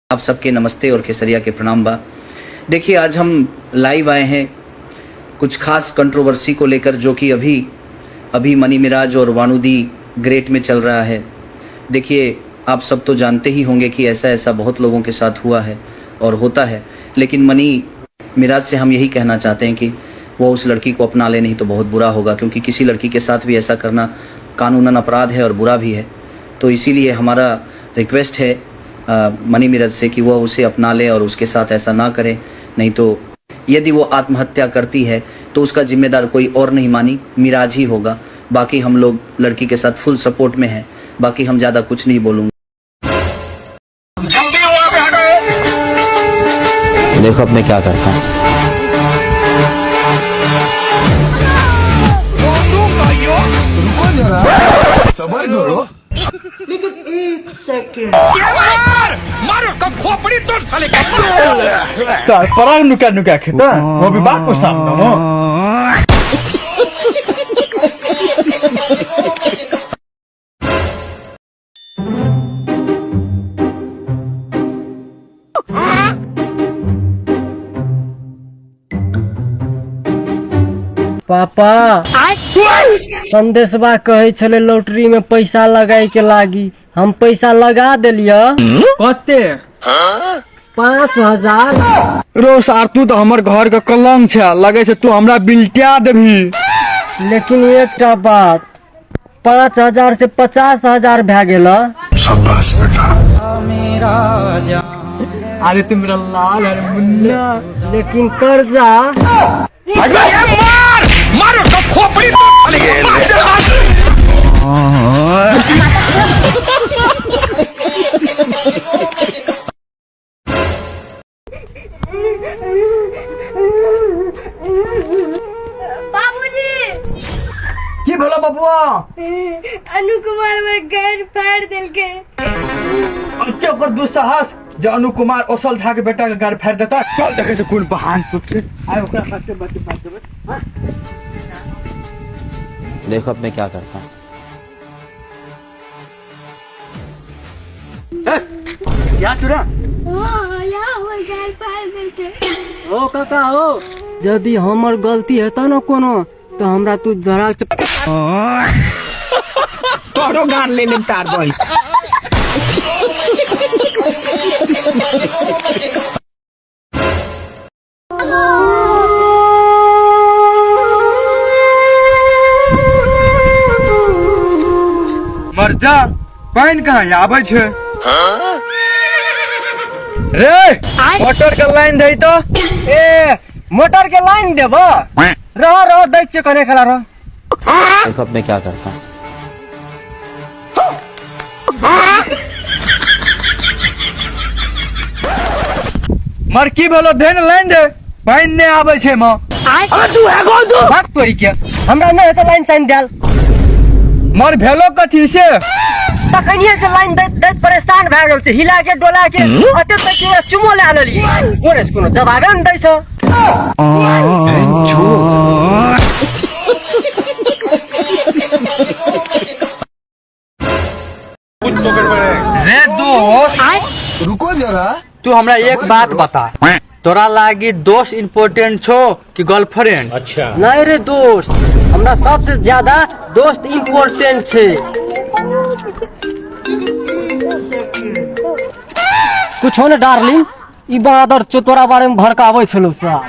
आप सबके नमस्ते और केसरिया के प्रणाम बा। देखिए, आज हम लाइव आए हैं कुछ खास कंट्रोवर्सी को लेकर, जो कि अभी अभी मनी मिराज और वानू दी ग्रेट में चल रहा है। देखिए, आप सब तो जानते ही होंगे कि ऐसा ऐसा बहुत लोगों के साथ हुआ है और होता है, लेकिन मनी मिराज से हम यही कहना चाहते हैं कि वो उस लड़की को अपना ले, नहीं तो बहुत बुरा होगा, क्योंकि किसी लड़की के साथ भी ऐसा करना कानूनन अपराध है और बुरा भी है। तो इसीलिए हमारा रिक्वेस्ट है मनी मिराज से कि वह उसे अपना ले और उसके साथ ऐसा ना करे, नहीं तो यदि वो आत्महत्या करती है तो उसका जिम्मेदार कोई और नहीं मानी मिराज ही होगा। बाकी हम लोग लड़की के साथ फुल सपोर्ट में हैं। बाकी हम ज़्यादा कुछ नहीं बोलूँगा। देखो अब मैं क्या करता हूँ। रुको जरा, सबर करो। पराग नुका नुका खेता वो भी बाप को सामने हो। पापा, संदेशबा कहै छलै लॉटरी में पैसा लगाय के लागी, हम पैसा लगा देलियै। कते? 5000। रो सार, तू तो हमर घर के कलंक छै, लगे छै तू हमरा बिलटिया देबही। लेकिन एकटा बात, 5000 से 50,000 भए गेल। अरे तू मेरा लाल है मुन्ना। लेकिन कर्जा। बाबूजी। की भेलो बबुआ? अनु कुमार हमर गैर फाड़ि देलकै। अते ओकर दुस्साहस जे अनु कुमार ओसल झा के बेटा के गाड़ फाड़ि देता। चल देखे छै कोन बहान सुख छै, आइ ओकरा साथे बात बात देबै। देखो अब मैं क्या करता हूँ। या चुरा। हाँ, यहाँ हमर गैर फाड़ि देलकै। ओ काका हो, यदि हमर गलती हेतौ ने कोनो, तऽ हमरा तू धरा। तोहरो गान ले लेम तार बही। मर जा, पानि कहाँ आबै छै रे? मोटर के लाइन दे तो। ए, मोटर के लाइन देब? रह रह, दै छियै कने खला रह। देखो अब मैं क्या करता हूँ। मर की भेलो? दे ने लाइन दे, पानि नहि आबै छै माँ। भाग तोरी के, हमरा नहि हेतौ लाइन साइन देल। मर भेलो कथी से? तखनिये से लाइन दैत दैत परेशान भए गेल छै, हिला के डोला के अते तक के चुमो लए लेलियै, ओरे से कोनो जवाबे ने दै छै। रे दोस्त, रुको जरा, तू हमरा एक बात बता, तोरा लागी दोस्त इम्पोर्टेंट छो कि गर्लफ्रेंड? नहीं रे दोस्त, हमरा सबसे ज्यादा दोस्त इम्पोर्टेंट छै। कुछो ने डार्लिंग, ई बहादुर चो तोरा बारे में भड़काबै छलो साहब।